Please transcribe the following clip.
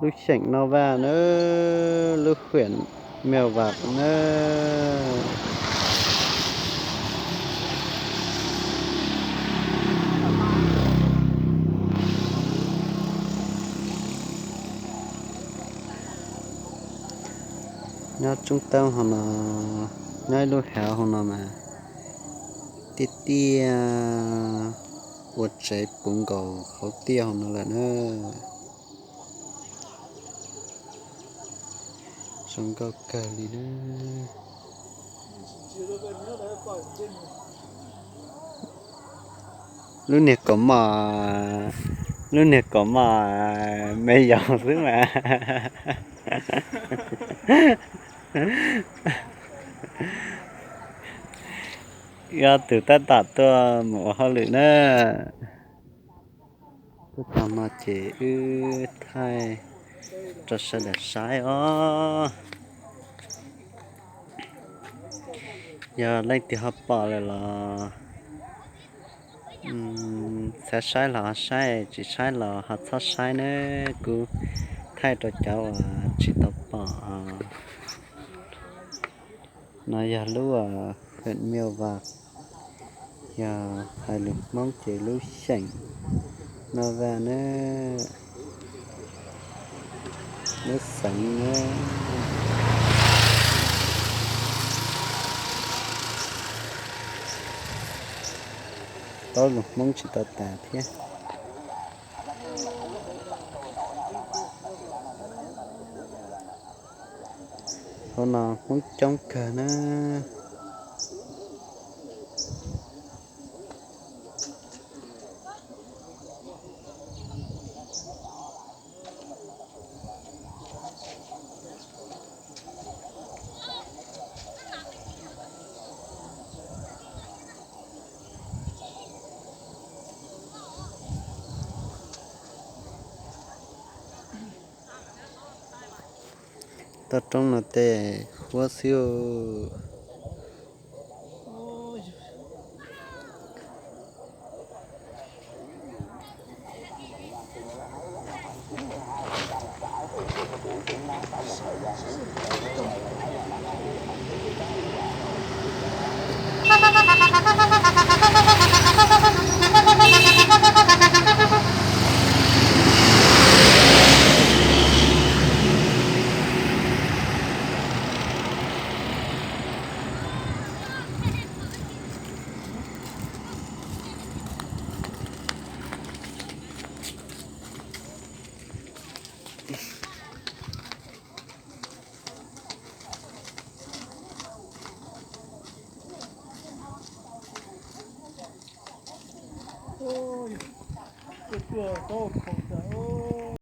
Lub xeem Noj Vaj na, lub huyện Mèo Vạc na. Nyob tsooj tawb hauv no, nyob ib lub hav hauv no mas tiaj tiaj, ua tsev puv nkaus hauv tiaj hauv no lawm na. Zoo nkauj kawg li na. Lub niag kaum mom, lub niag kaum mom me yaus xwb mas. Yog tus tab tom tuaj mus ua hauj lwm na. Tuaj txog no ces wb thaij rau sawv daws saib os. Yog leej twg ho pom lawm los xav saib los ho saib, tsis saib los ho txhob saib nawb. Kuv thaij rau cov uas tsis tau pom. No yog lub huyện Mèo Vạc, yog hais lus Hmoob ces lub xeem Noj Vaj na, lub xeev na. Paub lus Hmoob tsis tau tas thiab. Hauv no Hmoob coob kawg na. Toj roob no tej huab xwb.